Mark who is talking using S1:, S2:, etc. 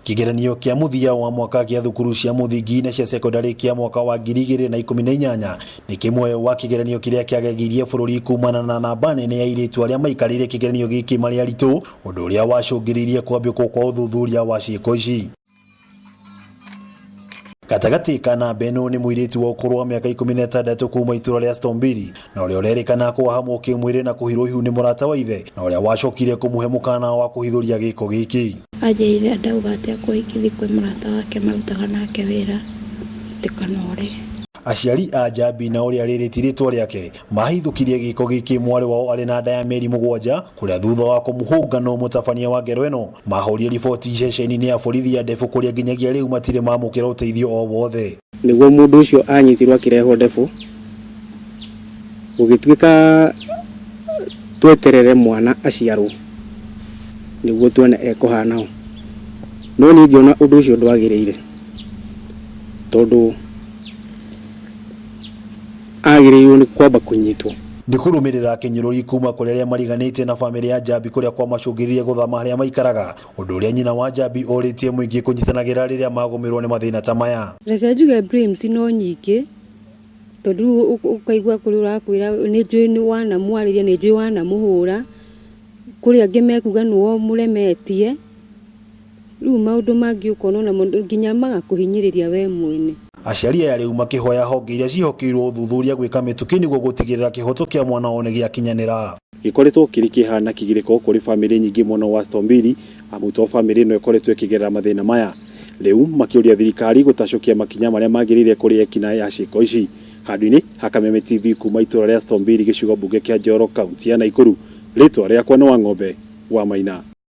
S1: Kĩgeranio kĩa mũthia wa mwaka gĩa thukuru cia mũthingi na cia cekondarĩ kĩa mwaka wa 2018 nĩ kĩmwe wa kĩgeranio kĩrĩa kĩagegirie bũrũri kumana na namba nene ya airĩtu arĩa maikarĩire kĩgeranio gĩkĩ marĩ aritũ, ũndũ ũrĩa wacũngĩrĩirie kwambĩkwo kwa ũthuthuria wa ciĩko ici. Gatagatĩ ka namba ĩno nĩ mũirĩtu wa ũkũrũ wa mĩaka 16 kuma itũra rĩa Stombiri na ũrĩa ũrerĩkana kũhahamwo kĩmwĩrĩ na kũhirwo ihu nĩ mũrata wa ithe na ũrĩa wacokire kũmũhe mũkana wa kũhithũria gĩko gĩkĩ.
S2: Anjĩrire ndauga atĩ akũhikithia kwĩ mũrata wake marutaga nake wĩra ndikanore.
S1: Aciari a Njambi na ũrĩa rĩrĩ ti rĩtwa rĩake mahithũkirie gĩko gĩkĩ mwarĩ wao arĩ na nda ya mĩeri 7 kũrĩa thutha wa kũmũhũnga no mũtabania wa ngero ĩno mahũrire riboti ceceni-inĩ ya borithi ya Ndebũ kũrĩa nginyagia rĩu matirĩ mamũkĩra ũteithio o wothe.
S3: Nĩguo mũndũ ũcio anyitirwo akĩrehwo Ndebũ, gũgĩtuĩka tweterere mwana aciarwo nĩguo tuone ekũhana ũ. No niĩ ngĩona ũndũ ũcio ndwagĩrĩire tondũ agĩrĩirwo nĩ kwamba kũnyitwo.
S1: Nĩ kũrũmĩrĩra kĩnyũrũri kuma kũrĩ arĩa mariganĩte na bamĩrĩ ya Njambi kũrĩa kwamacũngĩrĩirie gũthama harĩa maikaraga, ũndũ ũrĩa nyina wa Njambi orĩtie mũingĩ kũnyitanagĩra rĩrĩa magũmĩrwo nĩ mathĩna ta maya.
S4: Reke njuge blames no nyingĩ tondũ rĩu ũkaigua kũrĩ ũrakwĩra nĩ njũĩ nĩ wanamwarĩria, nĩ njũĩ wanamũhũra, kũrĩ angĩ mekuga nĩwe ũmũremetie, rĩu maũndũ mangĩ ũkona onamo nginya magakũhinyĩrĩria we mwene.
S1: Aciari aya rĩu makĩhoya honge iria ciĩhokeirwo ũthuthuria gwĩka mĩtũkĩ nĩguo gũtigĩrĩra kĩhoto kĩa mwana wao nĩgĩakinyanĩra. Gĩkoretwo kĩrĩ kĩeha na kĩgirĩko kũrĩ bamĩrĩ nyingĩ mwena wa Stombili amu to bamĩrĩ ĩno ĩkoretwo ĩkĩgerera mathĩna maya. Rĩu makĩũria thirikari gũtacũkia makinya marĩa magĩrĩire kũrĩ ekinaĩ a ciĩko ici. Handũ-inĩ ha Kameme TV kuma itũra rĩa Stombili gĩcigo mbunge kĩa Njoro kaunti ya Naikuru, rĩtwa rĩakwa nĩ Wang'ombe wa Maina.